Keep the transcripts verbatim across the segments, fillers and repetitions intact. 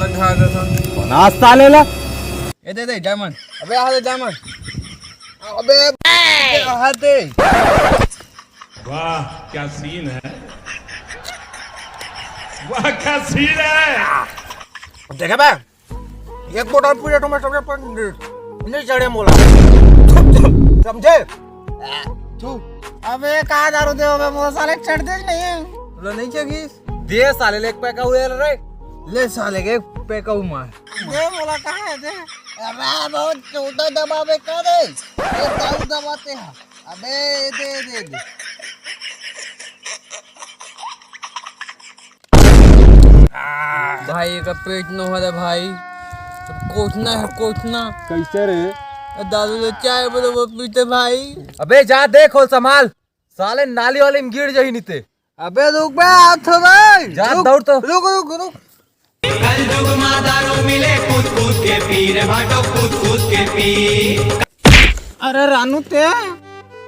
बना साले ला। ए दे दे डायमंड। अबे आ दे डायमंड। अबे आ दे। वाह क्या सीन है। वाह क्या सीन है। देखे बे, एक बोतल पूरे टमाटर के पर नहीं चढ़े मोला। समझे? तू। अबे का दारू दे बे, मोला साले चढ़ते ही नहीं है। लो नहीं चाहिए। दे साले ले एक पैक हुए रे। ले साले के एक पैक मार। दे मोला कहाँ है दे। अबे बहुत छोटा दबा बे का दे। ये दारू दबाते हैं। अबे दे दे दे। भाई का पेट न हो रहा भाई। कोचना है कोचना। कैसे रे? दारू ले चाय बरोबर पीते भाई। अबे जा देख और संभाल, साले नाली वाली में गिर जाही नीते। अबे रुक बे, आ तो भाई। जा रुक, दौड़ तो। रुक रुक रुक। कल जुग मा दारू मिले कूद कूद के पी रे भाटो कूद कूद के पी। अरे रानू ते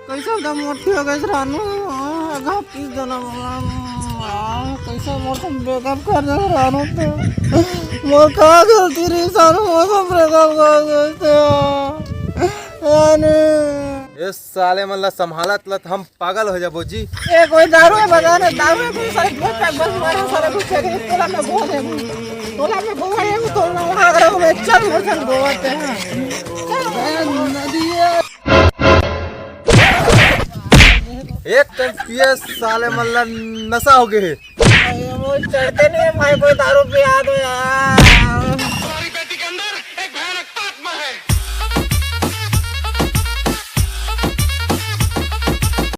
कैसे एकदम मोटी हो गई रानू? हाँ, आधा पीस देना बोला। हाँ, कैसे मोर से ब्रेकअप कर दे रानू ते? मोर का गलती रही सानू, मोर से ब्रेकअप कर देते। रानू। ए साले मन ला संभालत लत हम पागल हो जाबो जी। ए कोई दारू है बता ना, दारू है कोई सारे बहुत पैक बस मारे सारे कुछ है, तोला में बहुत है। तोला में बहुत है, वो तोला वहाँ अगर वो चल मोर संग गोवा ते हैं। एक टन पिए साले मन ला नशा हो गए। अरे वो चढ़ते नहीं है भाई, कोई दारू पिया दो यार।